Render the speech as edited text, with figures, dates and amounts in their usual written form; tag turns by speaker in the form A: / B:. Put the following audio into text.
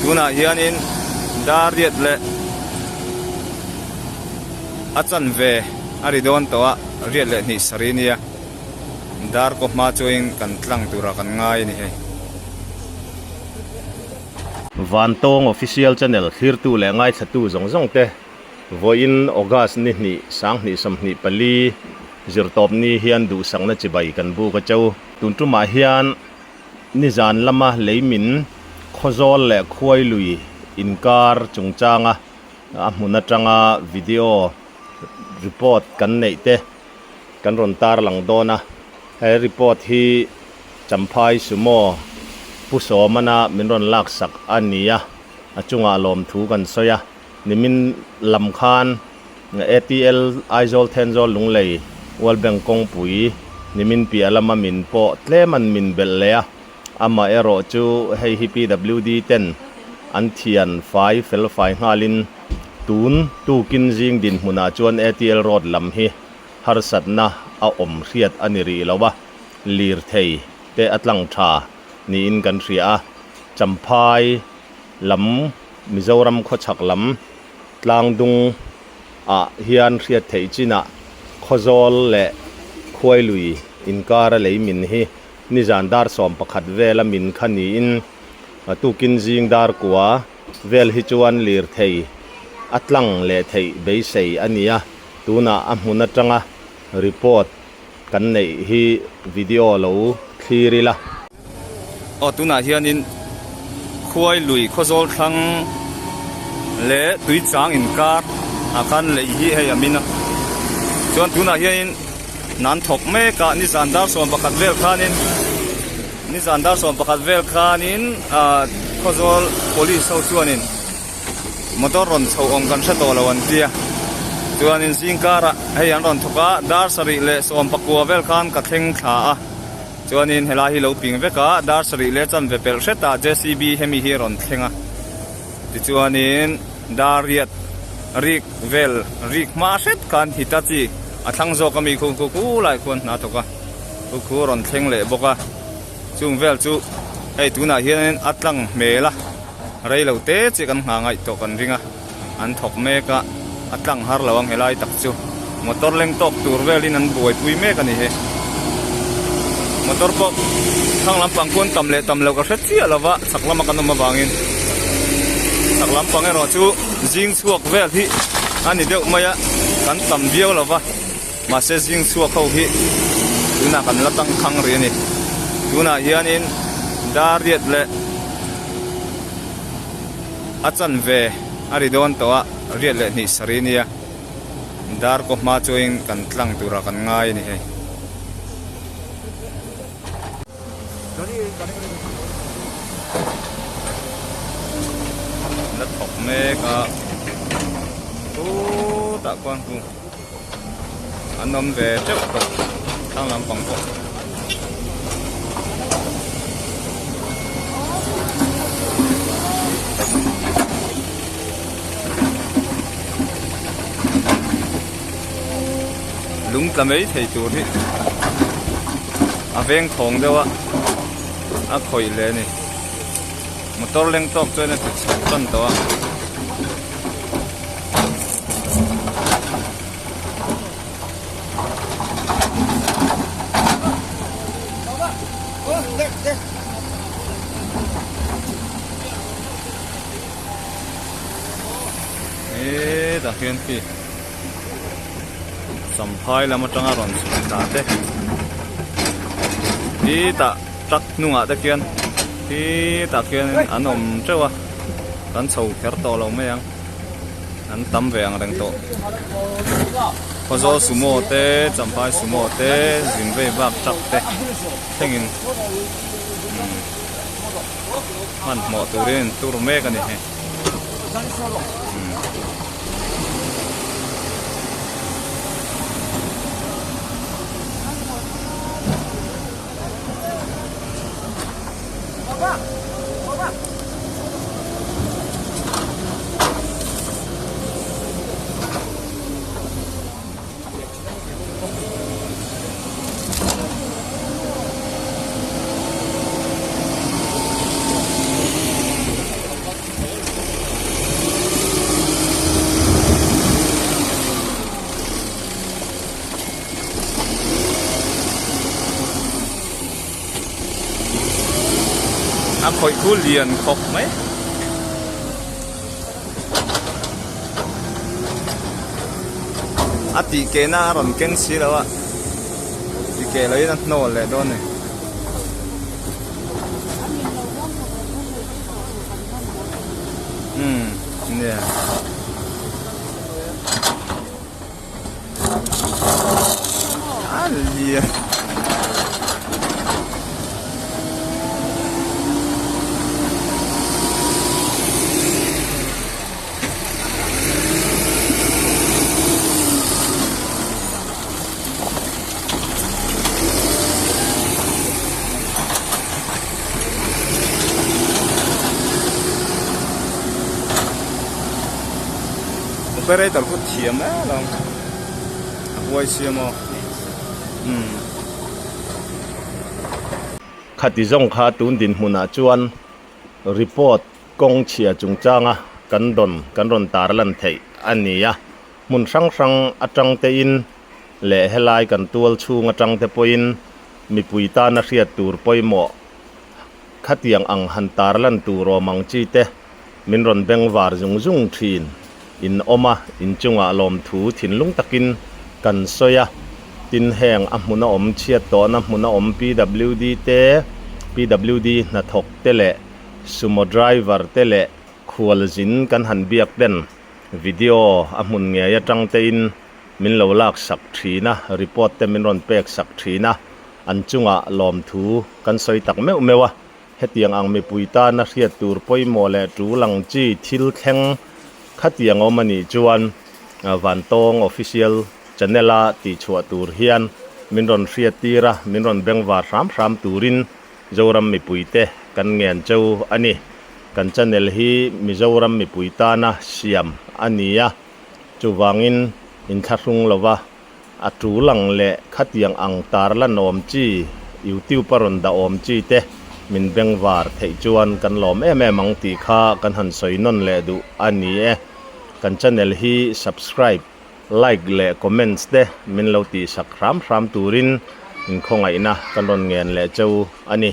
A: Tunah hianin dar riat leh a chanve a ri dawn tawh a, riat leh hnih sarih nia dar kaw hma chuain kan tlang turah kan ngai a ni hei.
B: Vantawng Official Channel thlirtu leh ngaithlatu zawng zawng te vawiin August ni hnih sanghnih 24 zirtawp ni hian duhsakna chibai kan buk a cheu. Tun tumah hian nizan lama leimin Khawzawl leh Khuailui inkar chungchanga a hmun atanga video report kan neih te kan rawn tarlang dawn a. He report hi Champhai Sumo Pu Sawmana min rawn laksak a ni a, a chungah lawmthu kan sawi a. Nimin lam khan ATL Aizawl Thenzawl Lunglei World Bank kawngpui nimin piah lama min pawh tlem an min belh leh a, amaherawh chu hei hi PWD ten an thian fai fel fai nghalin tun tukin zing dinhmunah chuan ATL road lam hi harsatna a awm hriat a ni rih lo a, lirthei te a tlang tha niin kan hria a, Champhai lam Mizoram khawchhak lam tlangdung ah hian hriat theih chinah Khawzawl leh Khuailui inkar a lei min hi nizan dar 11 vel a min kha niin tukin zing dar kua vel hi chuan lirthei a tlang leh theih beisei a ni a, tunah a hmun atanga report kan neih hi video lo thlir ila.
A: Aw tunah hianin khuai lui khawzawl thlang leh tui chang inkar ah khan lei hi hei a min a chuan tunah hianin nan thawk mek a nizan dar 11 vel khanin nizan dar 11 vel khanin ah khawzawl police ho chuanin motor rawn chho awm kan hre tawh lo an tia chuanin zingkarah hei an rawn thawk a dar sarih leh 19 vel khan ka thleng thla a. Chuanin helai hi lo ping vek a, dar sarih leh chanve pelh hretah JCB hemi hi a rawn thleng a. Tichuanin dar riat rik vel rik hma hret khan Hitachi a thlang zawk ami khu khu khu lai khuan hna thawk a, khu khu a rawn thleng leh bawk a. Chung vel chu hei tunah hianin a tlang hmel a, rei lo te chiah kan nghah ngaih tawh kan ring a, an thawk mek a, a tlang har lo ang helai tak chu motor leng tawk tur velin an buaipui mek a ni hi. Motor pawh thlang lampang khuan tam leh tam lo ka hre chiah lo va, chhak lama kan awm avangin chhak lampang erawh chu zing chhuak vel hi a ni deuh mai a, kan tam viau lo va, mahse zing chhuak ho hi tunah kan la tangkhang rih a ni. Tunah hianin dar riat leh a chanve a ri dawn tawh a, riat leh hnih sarih nia dar kaw hma chuain kan tlang turah kan ngai a ni hei. La thawk mek a khutah khuan khu an awm ve teuh tawh thlang lampang pawh. Lung tla mai thei tur hi a veng thawng deuh a a khawih leh a ni motor leng tawk chuan a ti chho tan tawh a. Hetah hian khi Champhai lam atanga rawn chhuk thla te hetah truck hnungah te khian hetah khian an awm teuh a kan chho kher tawh lo mai ang. An tam ve ang reng tawh. Khawzawl sumo te, Champhai sumo te, zin vei vak truck te thlengin hmanhmawh turin an tur mek a ni hei. A khawih khu lian khawp mai. A tih keh na a rawn keng si lo a, ti keh lo in a hnawl leh dawn a ni. Umm nia. A lian. Operator khu thiam em lo a huai sia maw umm.
B: Khati zawng kha tun dinhmunah chuan report kawng chhia chungchanga kan dawn kan rawn tar lan theih a ni a, hmun hrang hrang atang tein leh helai kan tual chhung atang te pawhin mipui tana hriat tur pawimawh Khatiang ang han tarlan tur awm ang chi te min rawn beng var zung zung thin. In awm a, in chungah lawmthu thinlung takin kan sawi a. Tin heng a hmuna awm chhiat tawhna hmuna awm PWD te, PWD hnathawk te leh sumo driver te leh khualzin kan han biak ten video a hmun ngei atang tein min lo lak sak thin a, report te min rawn pek sak thin a. An chungah lawmthu kan sawi tak meuh meuh a, hetiang ang mipui tana hriat tur pawimawh leh tul ang chi thil thleng khatiang awm a nih chuan Vantawng Official Channel-a tihchhuah tur hian min rawn hriattir a, min rawn bengvar hram hram turin Zoram mipuite kan ngen cheu a ni. Kan channel hi Mizoram mipui tana siam a ni a, chuvangin inthlahrung lova A tul ang leh khatiang ang tar lan awm chi, YouTube a rawn dah awm chi te min bengvar theih chuan kan lawm em em ang tih kha kan han sawi nawn leh duh a ni e. Kan channel hi subscribe, like leh comments te min lo tihsak hram hram turin inkhawngaihna kan rawn ngen leh cheu a ni.